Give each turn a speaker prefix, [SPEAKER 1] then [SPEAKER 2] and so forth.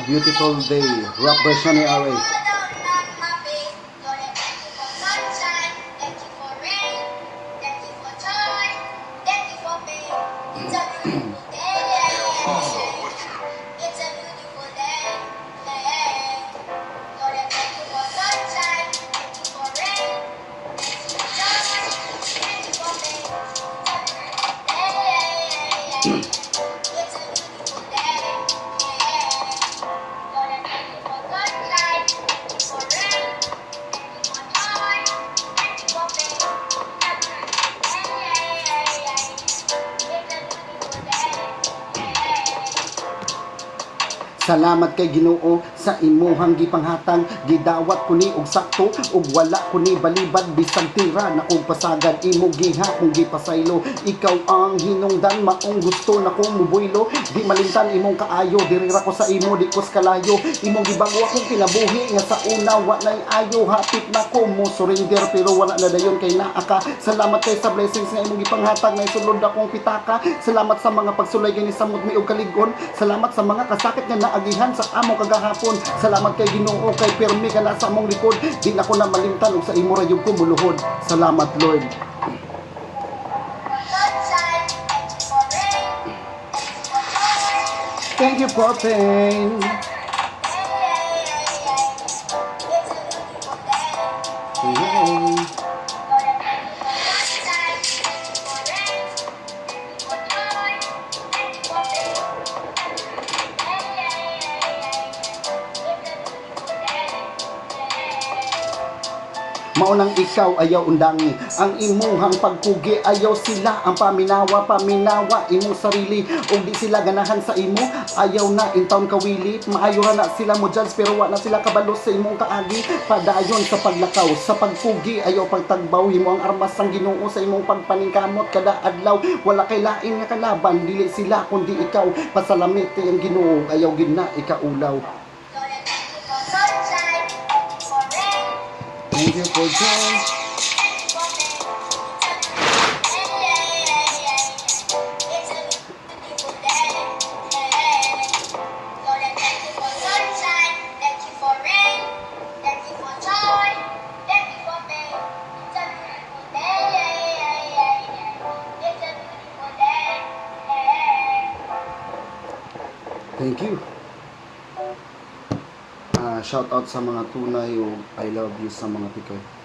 [SPEAKER 1] A Beautiful Day, rap version ni RA.
[SPEAKER 2] Lord, I thank you for sunshine, thank you for rain, thank you for joy, thank you for pain. It's a beautiful day. It's a beautiful day. Lord, I thank you for sunshine, thank you for rain, thank you for joy, thank you for pain. It's a beautiful day. Lord, I thank you for sunshine, thank you for rain, thank you for joy, thank you for pain. It's a beautiful day.
[SPEAKER 1] Salamat kay Ginoo sa imuhang gipanghatag, gidawat ko ni og sakto ug wala ko ni balibad, bisag tira na kog pasagad, imo gihapon gipasaylo. Ikaw ang hinungdan, maong gusto na ko mubuylo, di malimtan imong kaayo, diri ra ko sa imo, di ko kalayo. Imong gibago akong kinabuhi nga sa una wa nay ayo, hapit na ko mo surrender pero wala na dayon kay naa ka. Salamat kay sa blessings nga imong gipanghatag na sulod akong pitaka. Salamat sa mga pagsulay kay nisamot mi og kalig-on. Salamat sa mga kasakit nga naagihan sa among kagahapon. Salamat kay Ginoo kay pirmi ka na sa among likod. Di na ko na malimtan ug sa imo ra gyud ko muluhod. Salamat, Lord.
[SPEAKER 2] Sunshine, thank you for rain, thank you for joy.
[SPEAKER 1] Thank you for pain.
[SPEAKER 2] It's a beautiful day.
[SPEAKER 1] Hey.
[SPEAKER 2] Lord, I thank you for sunshine, thank you for rain, thank you for joy, thank you for pain. It's a beautiful day.
[SPEAKER 1] Mao nang ikaw ayaw undangi ang imuhang pagkugi, ayaw sila ang paminawa, paminawa imong sarili. Ug di sila ganahan sa imo, ayaw na intawon kawili. Maayo ra na sila mo judge pero wa na sila kabalo sa imong kaagi. Padayon sa paglakaw, sa pagkugi, ayaw pagtagbaw. Himo ang armas sang Ginoo sa imong pagpaningkamot kada adlaw. Wala kay lain nga kalaban, dili sila kundi ikaw. Pasalamit ang Ginoo, ayaw gid na ikaulaw.
[SPEAKER 2] Lord, I thank you for sunshine, thank you for rain,
[SPEAKER 1] Thank you for joy.
[SPEAKER 2] thank you for pain. It's a beautiful day. Lord, I thank you for sunshine, thank you for rain, thank you for joy, thank you for pain. It's a beautiful day. It's a beautiful day.
[SPEAKER 1] Thank you. Shout out sa mga tunay o I love you sa mga tikoy.